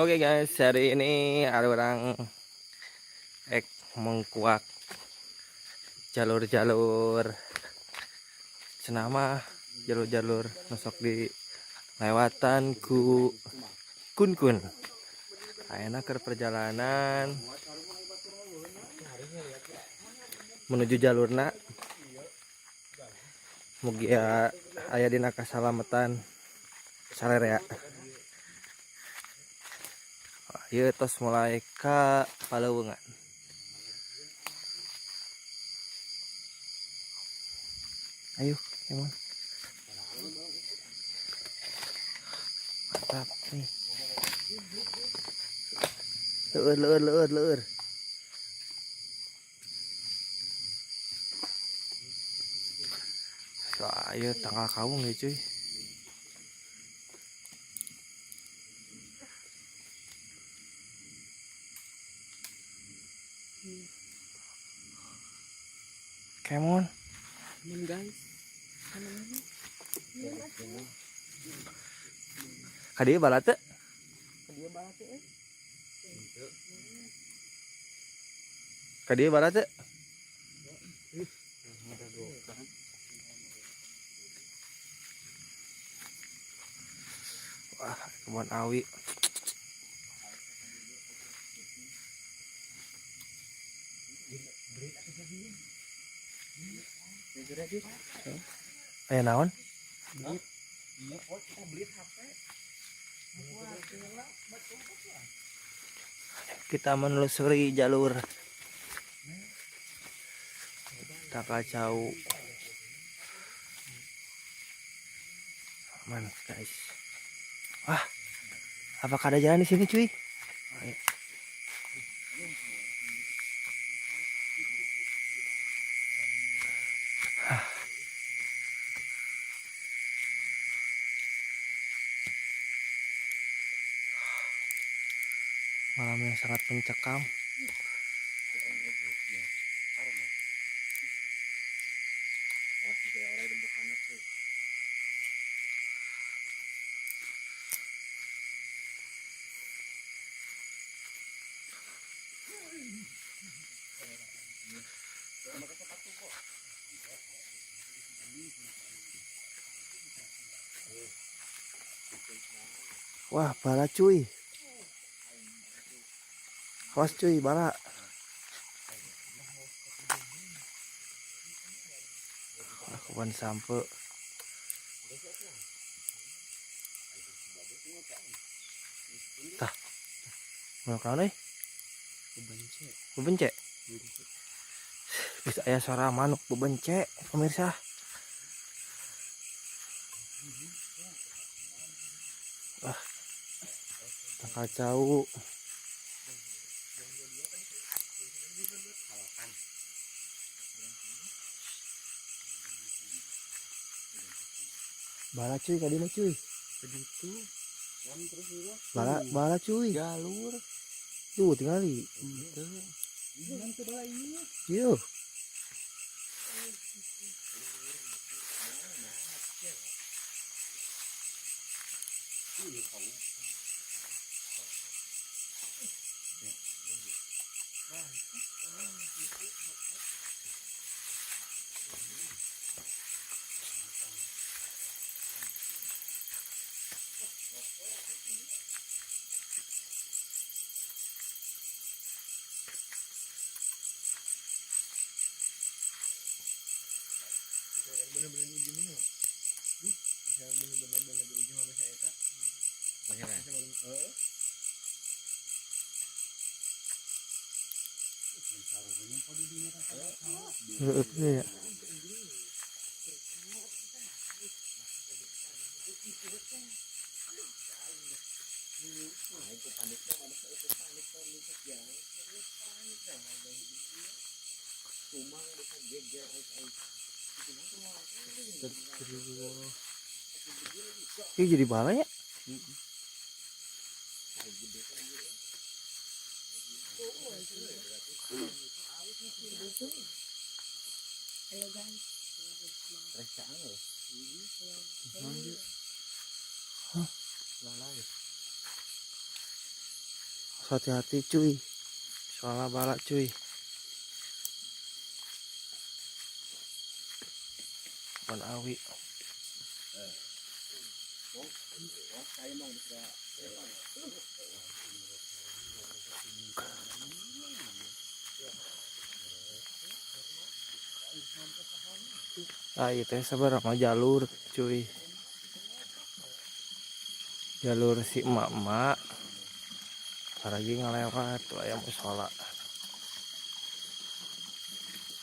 Oke guys, hari ini ada orang ek mengkuak jalur-jalur cenama, jalur-jalur masuk di lewatan ku kun-kun. Ayeuna ke perjalanan menuju jalurna. Mugia aya dina kasalamatan sarerea. Ieu tos mulai ka Paleungan. Ayo, emang. Mantap nih. Leur, leur, leur, leur. Wah, ayo tanggal kawung ya cuy. Come on. Aman guys. Ka dieu bala teu? Dia banget eh. Ka dieu bala teu? Wah, kebun awi. Aya naon? Kita menelusuri jalur Takacau. Aman guys. Wah, apakah ada jalan di sini cuy? Ayo. Hah. Malam yang sangat mencekam. Wah, bala cuy. Awas cuy, bala. Wah, kebun sampe. Tah. Mau naon euy? Bebence. Bebence. Bisa aya suara manuk bebence, pemirsa. Wah. Kacau. Bala cuy, kali mah cuy. Begitu. Bala, bala cuy. Jalur. Tuh tinggali. Itu. Yo. Bener-bener ujungnya. Bisa bener-bener bener di ujung sama saya eta. Heeh. Heeh, iya. Ih, jadi bala ya? Halo guys. Hah? Hati-hati cuy. Soalnya balak cuy. Bon awi. Ah itu seberapa jalur cuy. Jalur si emak-emak. Lagi ngelewat tuh aya musola.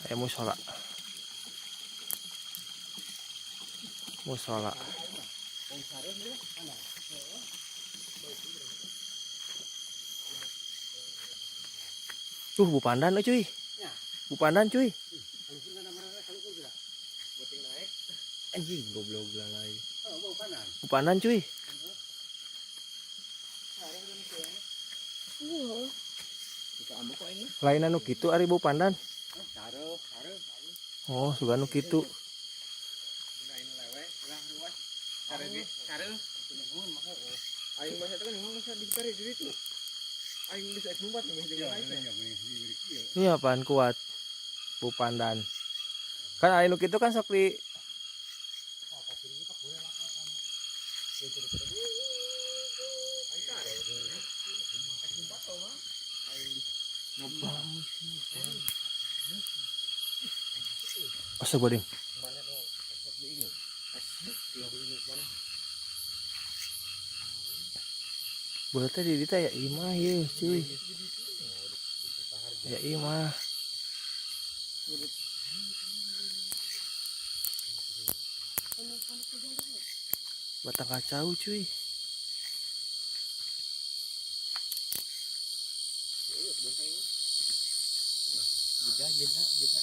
Aya musola. Musola. Tuh Bu Pandan oh, cuy. Bu Pandan cuy. Anjing, goblok lalai. Bu Pandan cuy. Iya. Lain anu kitu ari Bu Pandan. Oh, suka anu kitu. Aing mah eta kan emang bisa ditarik di situ. Aing bisa numpat nih jeung naik. Ini apaan kuat? Bu Pandan. Kan ari nu kitu kan sok di. Astagfirullahaladzim. Berarti di dieu ya imah ye cuy. Ya imah. Batang kacau cuy. Jeda jeda jeda.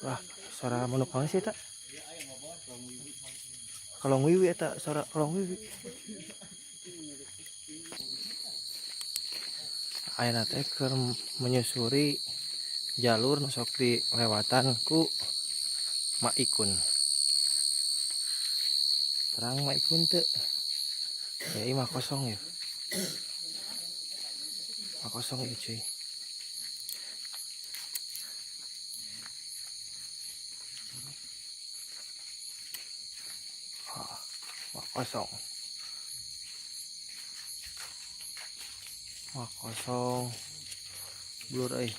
Wah, suara manuk naon sih eta? Kalong wiwi eta, suara kalong wiwi. Ayeuna teh keur menyusuri jalur nu sok dilewatan ku Mak Ikun. Terang Mak Ikun teu? Ya imah kosong ya. Imah kosong ya cuy. Ah, imah kosong. Wah, kosong. Blur euy.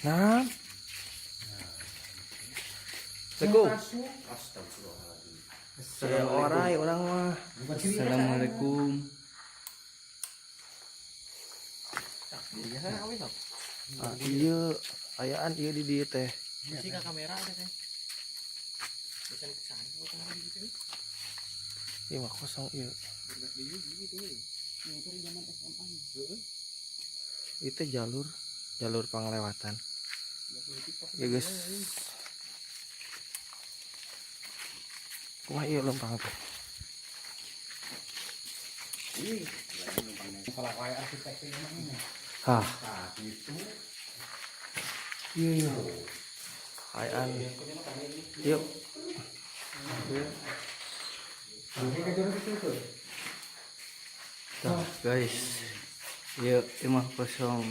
Nah. Assalamualaikum. Orai urang mah. Assalamualaikum. Ah, iya, ayaan ieu di dieu teh. Sih ka kamera ada teh. Bisa kesana gitu. Ieu mah kosong ieu. Itu jalur jalur panglewatan. Ya guys. Kumaha ieu lempang teh? Hah. Iya iya. Ayaan. Yuk. Tuh, guys. Yuk, imah kosong.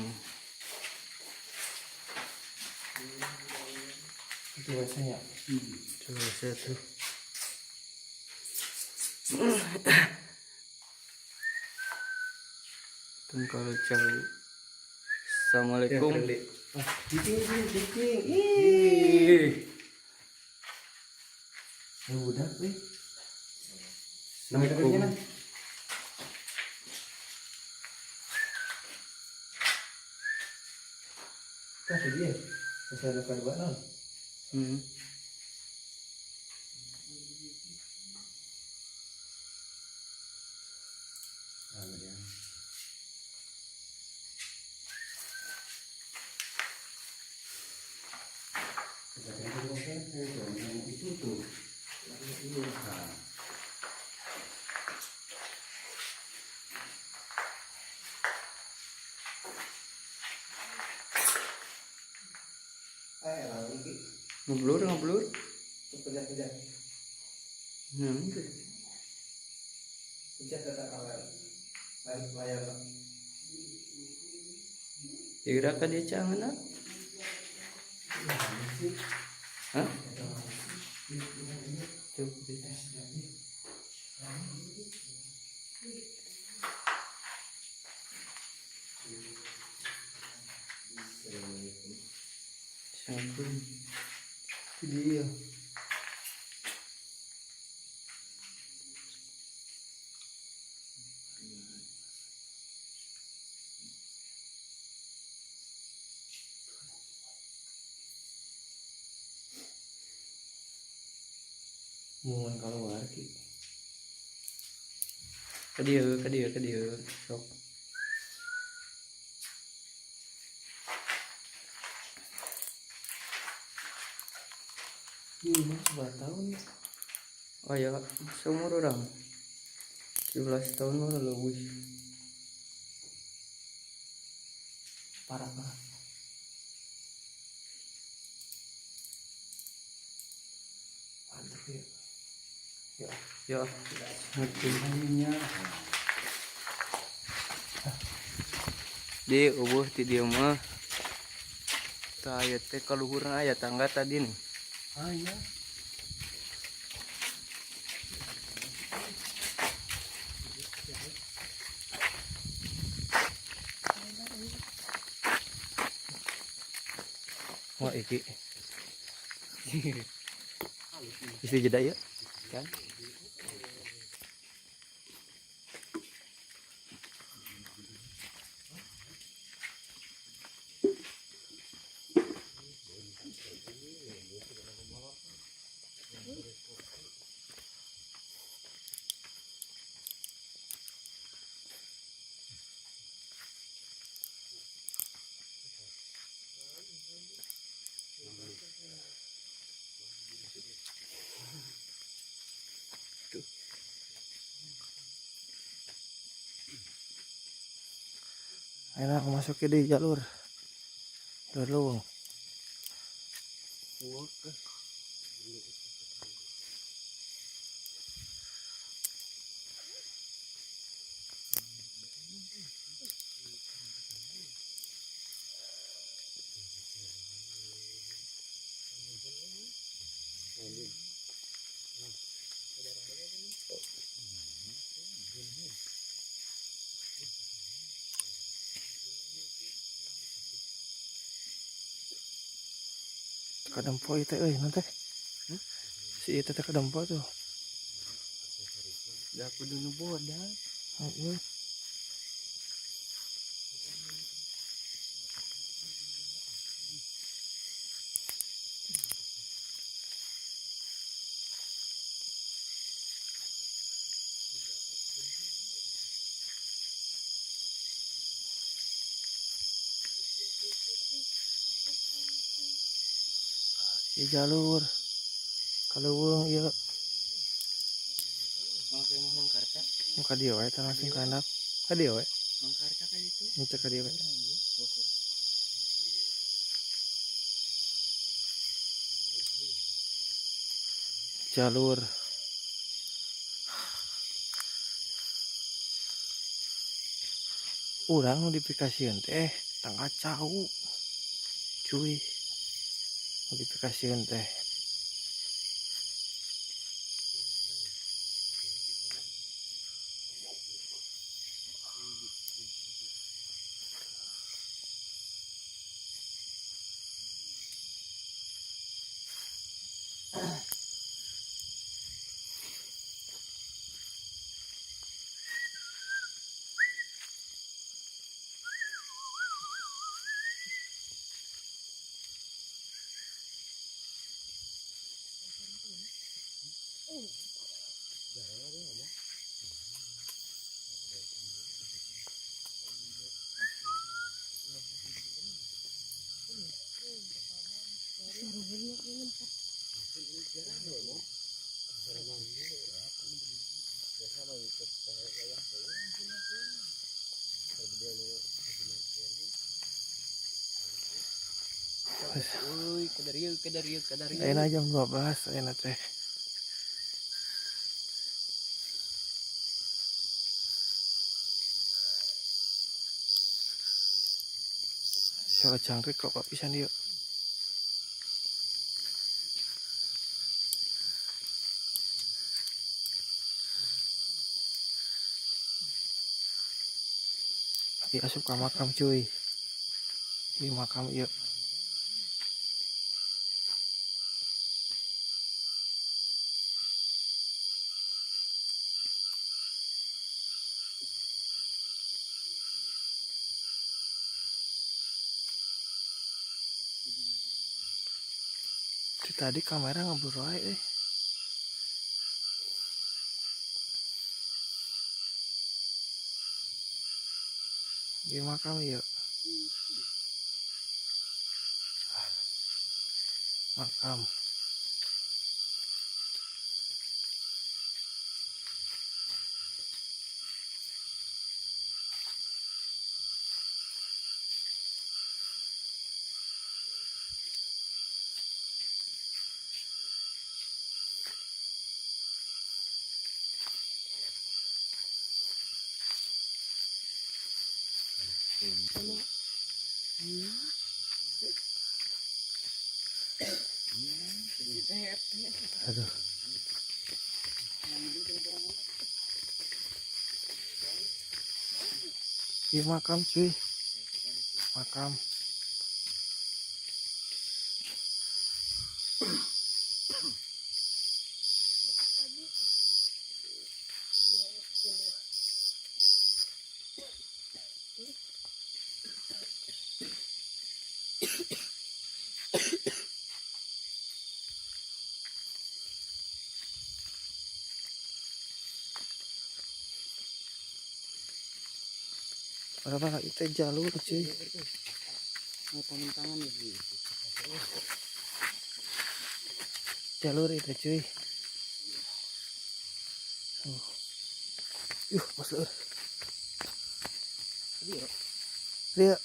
Itu biasanya. Coba saya tuh. Tuh kalau jauh. Assalamualaikum. Cicing cicing cicing. Ih. Ya budak euy. Assalamualaikum. Tah dia. Masih ada kedua non. Ngeblur, ngeblur. Kejar-kejar. Nah, itu. Kejar tetap awal. Layar, layar. Kira ka dia cangan ah? Hah? Tuh, dia. Siapa? Itu dia. Mohon keluar, Ki. Ka dieu, ka dieu, ka dieu. Sok. Ini mah sebelas tahun ya. Oh ya, seumur orang. 17 tahun mah leuwih. Parah banget. Mantap ya. Ya. Ya, ngerti. Di euweuh ti dieu mah. Tah, ieu teh kaluhurna aya tangga tadi nih. Ah iya. Wah, iki. Istri jeda ya? Kan? Ayo aku masuk ke di jalur. Jalur leuweung. Kadempo itu euy nanti. Si itu teh kadempo tuh. Da kudu nu bodas. Heeh. Di jalur ka leuweung ieu. Make mah mangkarta. Ka dieu we tah, langsung ka handap. Ka dieu we. Mangkarta ka itu. Henteu, ka dieu we. Iya. Jalur urang nu dipikasieun teh tangga cau, cuy, nu dipikasieun teh. Uy, kadarieu, kadarieu, kadarieu. Ayeuna jam 12 ayeuna teh. Suara jangkrik kok kok pisan ieu. Ieu asup ka makam, cuy. Ieu makam ieu. Itu tadi kamera ngeblur wae euy. Di makam ieu. Makam. Aduh. Iya makam, cuy. Makam. Berapa itu jalur, cuy. Mau tangan nih. Jalur itu, cuy. Oh. Yuh, mas lur. Dia. Dia.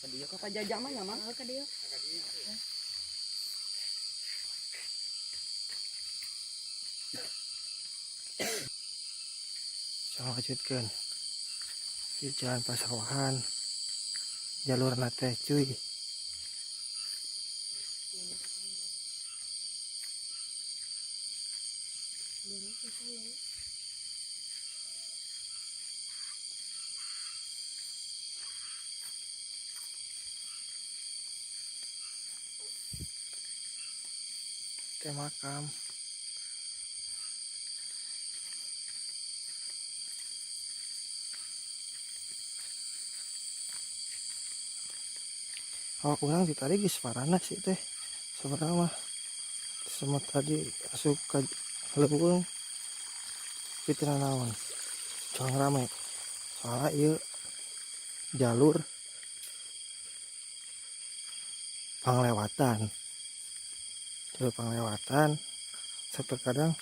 Dia ke Pajajang mah ya, Mang? Oh, ka dieu. Saya lanjutkan di jalan pasawahan jalur nate, cuy. Teh makam. Awak urang di tadi geus parana sih teh sebenarnya mah, semua tadi asup ka leuweung fitrah naon jangan rame soalnya ieu jalur panglewatan, jalur panglewatan. Sok terkadang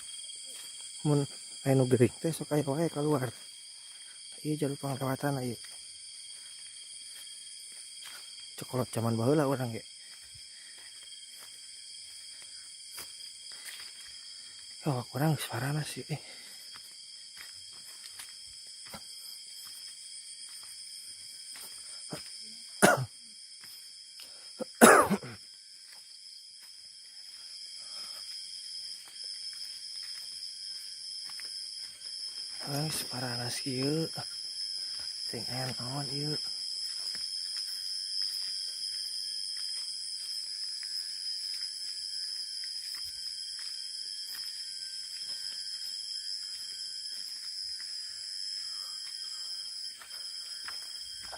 mun aya nu gering teh sok aya wae keluar. Ieu jalur panglewatan ieu. Ceuk kolot zaman baheula urang ge. Oh, kurang suarana sih. Eh. Ah, paranas kieu. Sing aya naon ieu.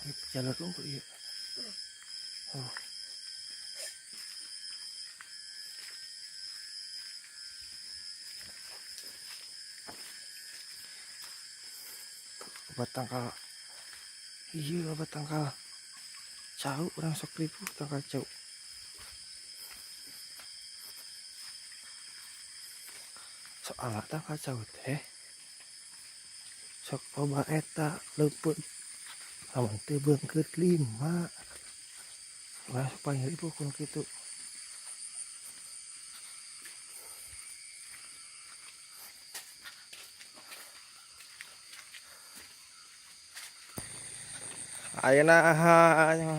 Ieu jalur lumpur ieu. Oh. Obat tangkal. Iya, obat tangkal cau, urang sok ripuh tangkal cau. Soalnya tangkal cau teh sok loba eta leupeut lamun teu beungkeut lima. Urang sok paling ripuh kun kitu. Ayeuna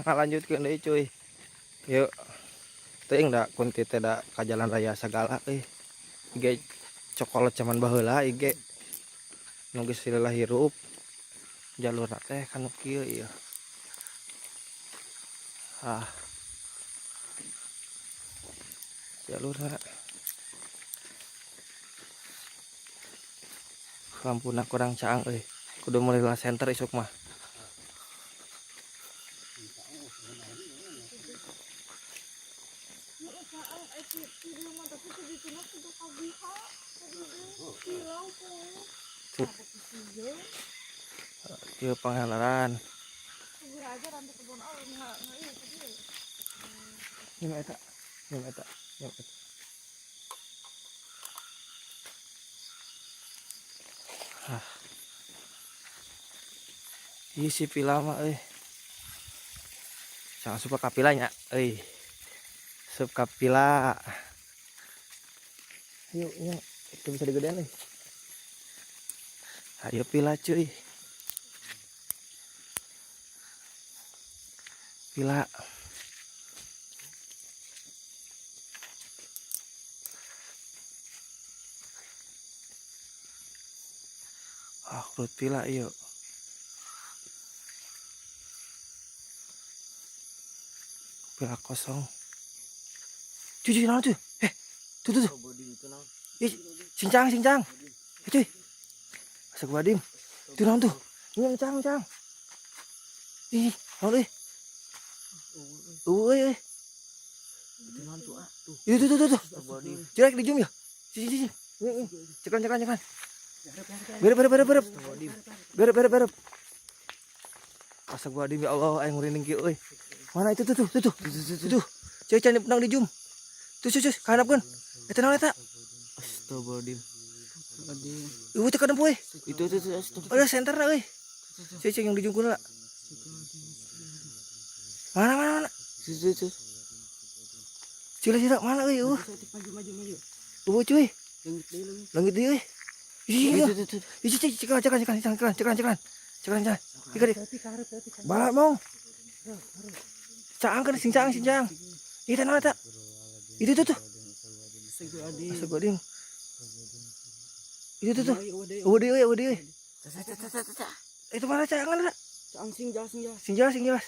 lanjutkeun deui, cuy. Yuk. Teuing da kunti teh da ka jalan raya sagala euy. Ge cokolot zaman baheula ieu ge. Nu geus lila hirup. Jalurna teh kanu kieu ieu. Ah. Jalurna. Lampuna kurang caang euy. Kudu meuli senter isuk mah. Tuh. Ieu panghelaran. Nyam eta. Nyam eta. Nyam eta. Ah. Ieu si pila mah euy. Jangan suka kapilanya euy. Sup kapila. Yuk, yuk, itu bisa digedean euy. Ayo pila, cuy. Pila. Ah, urut pila yuk. Pila kosong. Cuy, cuy, naon cuy? Eh, tuh tuh tuh. Ih, sincang, sincang. Eh, cuy. Astagfirullahaladzim. Itu naon tuh? Ini cang, cang. Ih, naon euy? Euy, euy. Itu naon tuh, ah? Tuh. Itu tuh tuh tuh. Jelek di zoom ya. Sini sini. Ini, ini. Cekan cekan cekan. Berep berep berep berep. Berep berep berep. Astagfirullahaladzim, ya Allah, aing merinding kieu euy. Mana itu tuh tuh tuh tuh. Tuh tuh. Cuy, can penang di zoom. Tuh tuh tuh, kahanapkeun. Eta naon eta? Astagfirullahaladzim. Ieu teh kadempo euy. Itu astagfirullah. Ada senterna euy. Cuy, cuy yang di zoom lah. Mana mana mana? Itu. Cila cila mana euy? Eueuh. Maju maju maju. Eueuh, cuy. Leungit deui, leungit. Leungit deui euy. Ih, Itu. ih, cuy, cekan cekan cekan cekan cekan cekan. Cekan cekan. Ika di. Balap mong. Caang kan sing caang sing caang. Ih, naon eta? Itu tuh tuh. Astagfirullahaladzim. Astagfirullahaladzim. Itu tuh tuh. Eueuh deui euy, eueuh deui. Itu mana caangan eta? Caang sing jelas sing jelas. Sing jelas sing jelas.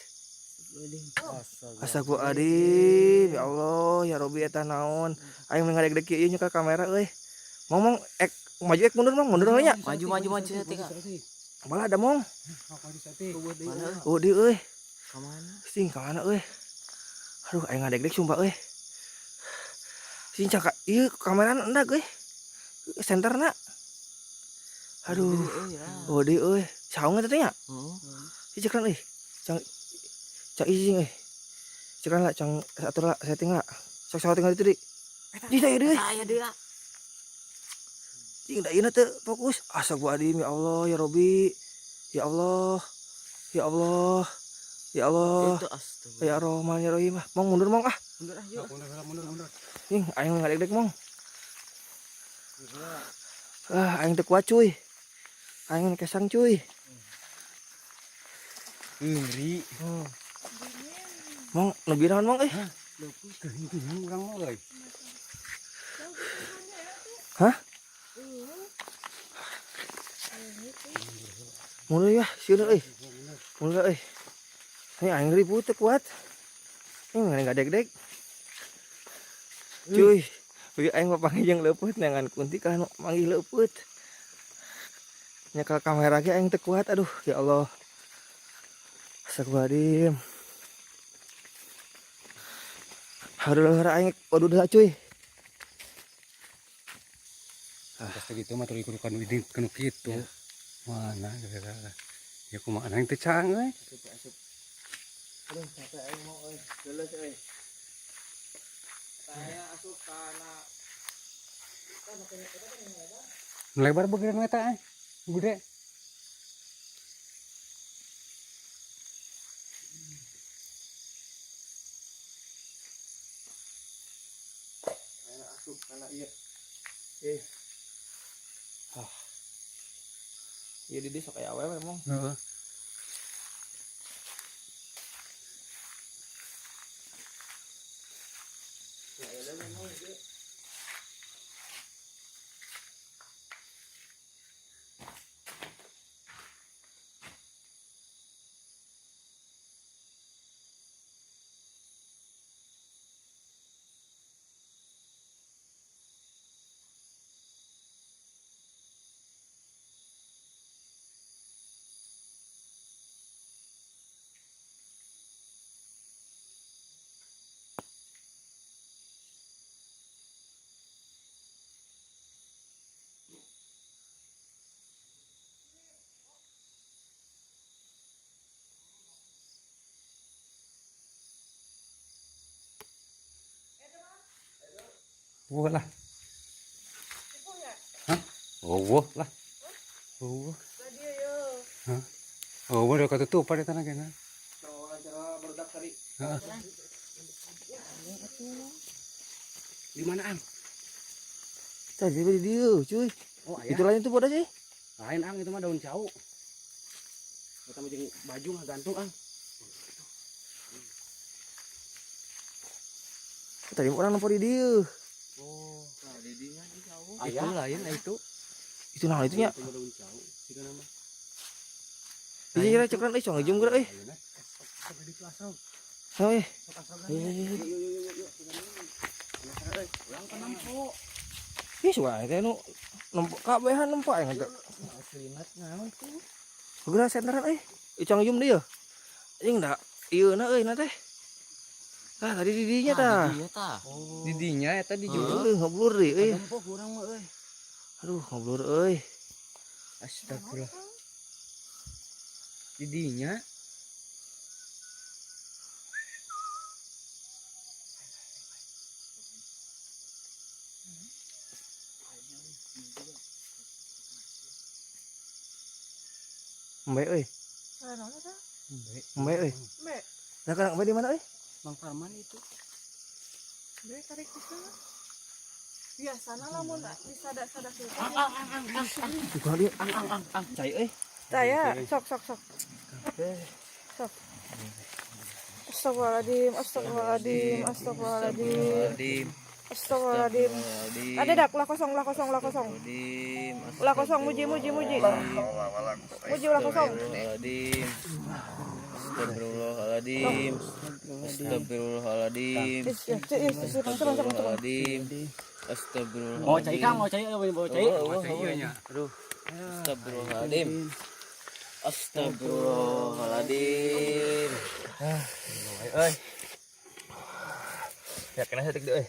Astagfirullahaladzim. Astagfirullahaladzim, ya Allah, ya Robi eta naon. Aing ngadeg-deg kieu nyekel kamera euy. Mong mong ek maju ek mundur mong, mundur nya. Maju maju maju saeutik. Malah ada mong. Mana? Oh di euy. Ka mana? Sing ka mana euy? Aduh, aing ngadeg-deg sumpah euy. Sing cangka ieu kamerana endak euy. Senterna. Aduh. Oh di euy. Saung eta teh nya? Heeh. Ih cekran euy. Cang cang ising euy. Cekran lah, cang atur lah, setting lah. Sok sok tinggal itu di. Di saya deui. Saya deui ah. Cing da ieu teu fokus. Astagfirullahaladzim, ya Allah, ya Robi. Ya Allah. Ya Allah. Ya Allah. Itu astagfirullah. Ya Rahman ya Rahim. Mong mundur mong ah. Mundur ah yuk. Mundur. Ing aing ngadeg-deg mong. Ah, aing teu kuat cuy. Aing kesang cuy. Ngeri. Mong nu birahan mong euy. Geuning urang mah euy. Hah? Mundur ya, sieun euy. Mundur euy. Ini aing ribut teu kuat. Ini ngadeg-deg. Cuy, euy aing mah panggil jeung leupeut neangan kunti kan manggih leupeut. Nyekel kamera ge aing teu kuat, aduh ya Allah. Astagfirullahaladzim. Aduh aing waduh dah cuy. Pas gitu mah tuluy kudu kanu ini kanu kitu. Mana gitu. Ya kumaha aing teu caang euy. Aduh, capek aing mau euy. Geuleuh euy. Saya asup kana Lebar begeran eta euy. Gede. Ayeuna asup kana ieu. Eh. Ah. Ieu di sok aya awewe mong. Heeh. Wah lah. Hah? Oh, wah lah. Oh, wah. Hah? Oh, wah udah ketutupan di tanah kena. Wawancara barudak tadi. Heeh. Di mana, Ang? Tadi di dieu, cuy. Oh, aya. Itu lain tuh bodas sih. Lain, Ang, itu mah daun cau. Kita mah jeung baju ngagantung, Ang. Tadi orang nempo di dieu. Oh, nah didinya di cau. Itu lain itu. Itu naon itu nya? Itu mah daun cau, siga nama. Iya kira cekran euy, cong jeung geura euy. Ayeuna. Sok di asrog. Euy. Sok asrog. Iya, iya, iya. Yuk yuk yuk yuk. Penasaran euy. Urang kan nempo. Ih, suara teh nu nempo kabehan nempo aing teh. Aslimat naon tuh? Geura senteran euy. Icang jum deui. Anjing da ieu na euy na teh. Tah tadi di dinya tah. Oh. Didinya eta di juru. Heuh, ngoblur deui euy. Nempo kurang mah euy. Aduh, ngoblur euy. Astagfirullah. Didinya. Embe euy. Naon eta? Embe euy. Embe. Nah, kadang embe di mana euy? Bang Parman itu. Embe tarik di sana. Biasana lamun disada-sada kieu. Bukan dia. Ang ang ang ang. Cai euy. Tah ya, sok sok sok. Sok. Astagfirullahaladzim, astagfirullahaladzim, astagfirullahaladzim, astagfirullahaladzim. Ada dak, lah kosong, lah kosong, lah kosong. Lah kosong, muji, muji, muji. Muji lah kosong. Astagfirullahaladzim. Astagfirullahaladzim. Is, ya, is, is, turun, turun, turun. Astagfirullahaladzim. Astagfirullahaladzim. Mau cai Kang, mau cai, mau cai. Oh, iya nya. Aduh. Astagfirullahaladzim. Astagfirullahaladzim. Euy. Ya kena setik deui euy.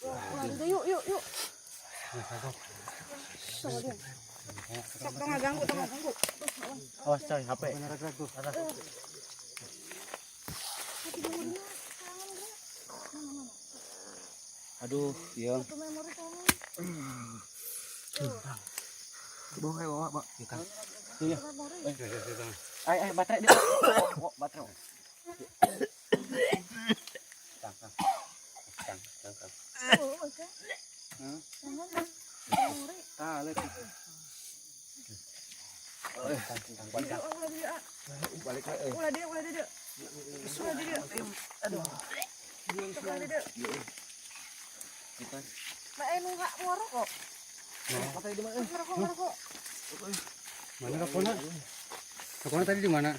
Ulah, yuk, yuk, yuk. Astagfirullahaladzim. Sok, tong ngaganggu, tong ngaganggu. Awas coy, HP. Aduh, iya. Satu memori kamu. Bawa kayak bawa, Pak. Memori. Ay, ay, baterai dia. Oh, baterai. Tang tang. Tang tang tang. Oh, oke. Hah? Jangan, memori. Tah, leutik. Tang tang balik. Yuk, ulah dia, ah. Balik we euy. Ulah dia, ulah dia. Ulah dia. Aduh. Ulah dia. Nah, nu hak ngorok kok. Ngerokok, ngerokok. Mana rokokna? Rokokna tadi di mana?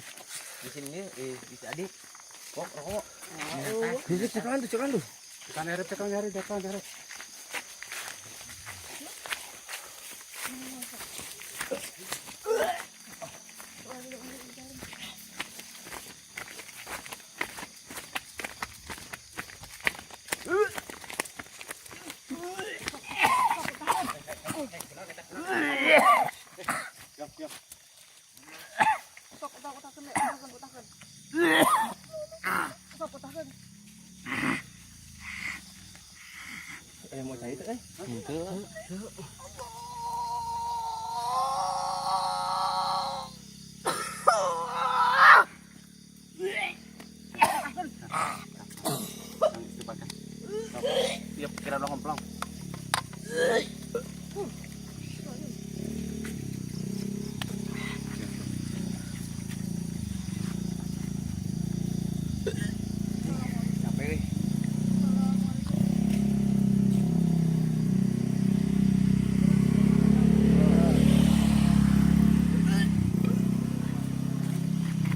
Di sini bisa adik. Kok rokok. Di cekan tuh, cekan tuh. Tekan herep, tekan herep, tekan herep. Sok utah-utahkeun, utahkeun, utahkeun. Sok utahkeun. Eh mau cai teh euy. Tang istighfarkan. Iya, kira dong komplong. Capek euy.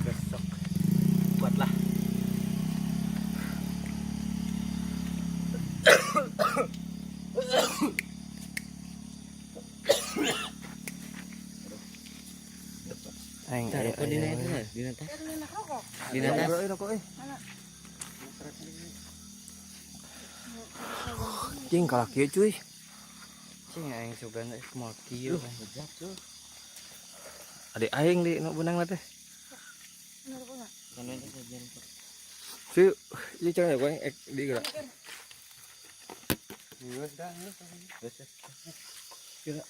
Besok buatlah. Aing Taruh kok dina itu, dina tas. Enak rokok. Dina tas. Euy rokok euy. Cing kalah kieu cuy. Cing aing sugan geus moal kieu. Bejat tuh. Adik aing di nu beunang teh. Ngerokok nggak? Kan itu sajian. Cuy, ieu cenah ya gue ek di geura. Geus dah, geus. Geus. Kira.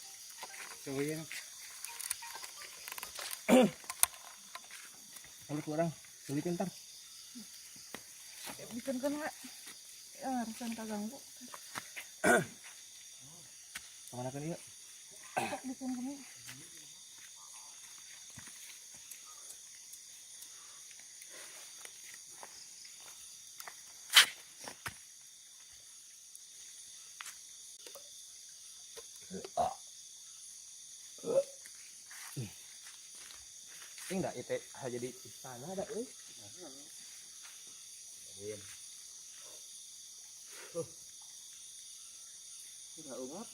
Coba ya. Balik orang, balikin ntar. Bikin kan lah. Ya, harus kaganggu. Kemana kan dia? Sok bikin kamu. Ini enggak itu jadi istana ada euy. Enggak ungap.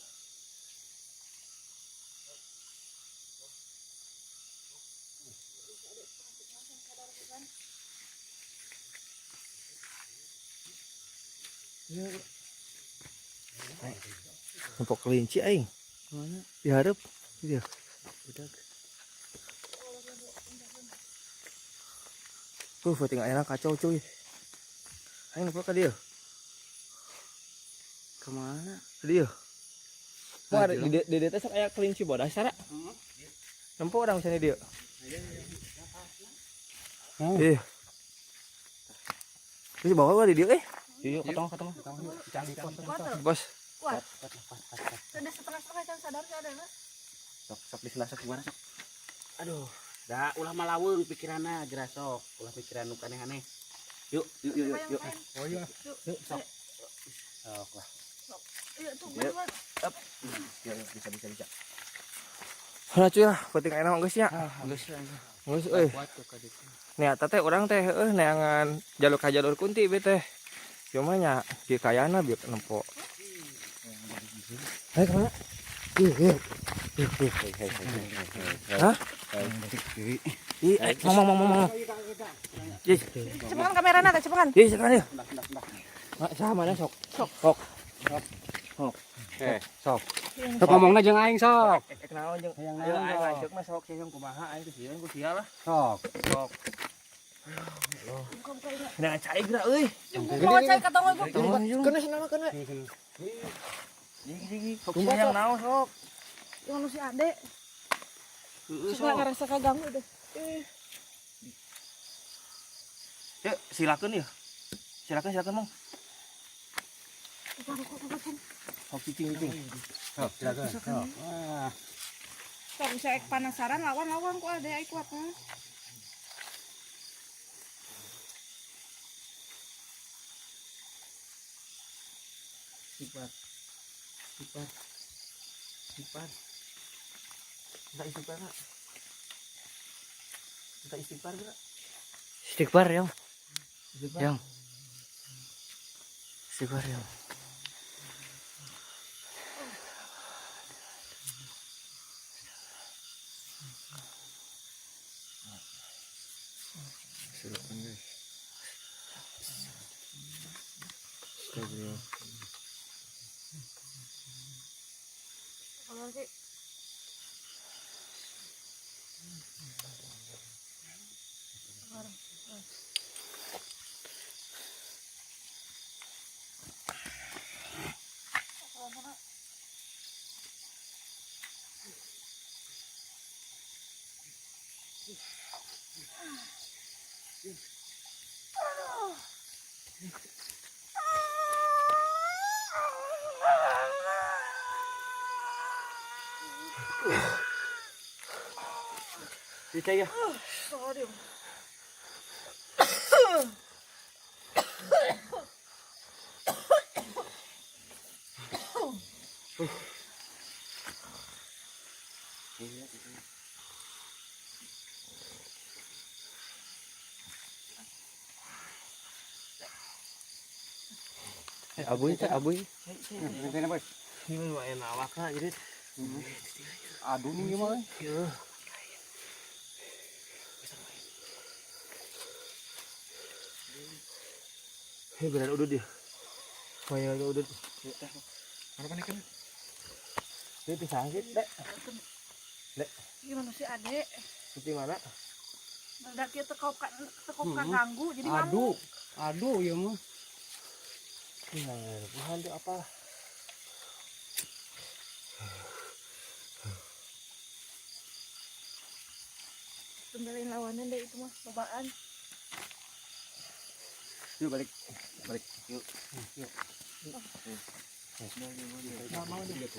Numpuk kelinci aing. Mana? Diharap dia. Udah. Tuh, voting enak kacau cuy. Aing numpuk ka dia. Kemana? Dia. Wah, Nah, di di teh sok aya kelinci bodas cara. Nempo orang misalnya dia. Iya. Terus bawa di dia eh. Yuk, yuk, ketemu, ketemu. Kuat tuh. Bos. Kuat. Sudah setengah-setengah kan sadar sadar lah. Sok, sok di sebelah, sok gimana sok? Aduh, dah ulah malaweung pikiranna geura sok, ulah pikiran nu aneh-aneh. Yuk, yuk, yuk, yuk, yuk. Oh iya. Yuk, Sok. Sok lah. Yuk tuh buruan. Yuk, yuk, bisa, bisa, bisa. Lah cuy lah, penting enak geus nya. Geus lah. Geus euy. Kuat tuh ka ditu. Nih eta teh urang teh heueuh neangan jalur ka jalur kunti be teh. Cuma nya di kayana bieu nempo. Hei kemana? Ih, ih. Ih, ih. Hah? Ih, ngomong ngomong ngomong. Ih, Cepetan kamerana teh cepetan. ih sekarang ya. Mak sama mana sok? Sok. Sok. Eh, sok. Sok ngomongna jeung aing sok. Ek naon jeung Hayang ayo naon, aing sok. lanceuk mah sok sieun kumaha aing teh sieun ku sia lah. Sok. Sok. Buka-buka ini. Nah, cai geura euy. Mau cai ketemu ibu. Kena senama kena. Sok hayang naon sok. Yang si Ade. Heeh, Suka ngerasa kaganggu deh. Eh, Yuk, silakan ya. Silakan silakan, Mang. buka. Sok cicing cicing. Sok, silakan. Sok. Wah. Sok bisa ek penasaran lawan-lawan ku Ade ai kuat mah. Istighfar. Istighfar. Istighfar. Minta istighfar, Kak. Minta istighfar, Kak. Istighfar, yang. Istighfar. Yang. Istighfar, yang. Silakan guys. Astagfirullah. Kalau sih Percaya. Astagfirullahaladzim. Abuy teh, abuy. Ini bos. Ini lumayan awakna jadi. Aduh nih gimana? Hei, benar udut dia. Banyak lagi udut. Mana kan ikan? Ini pisang sih, Dek. Gimana sih Ade? Seperti mana? Meledak dia tekop ganggu jadi Aduh. ngamuk. Aduh ya mah. Nah, Tuhan itu apa? Tunggalin lawanan deh itu mah babaan. Yuk balik. Balik. Yuk. Nggak mau dia.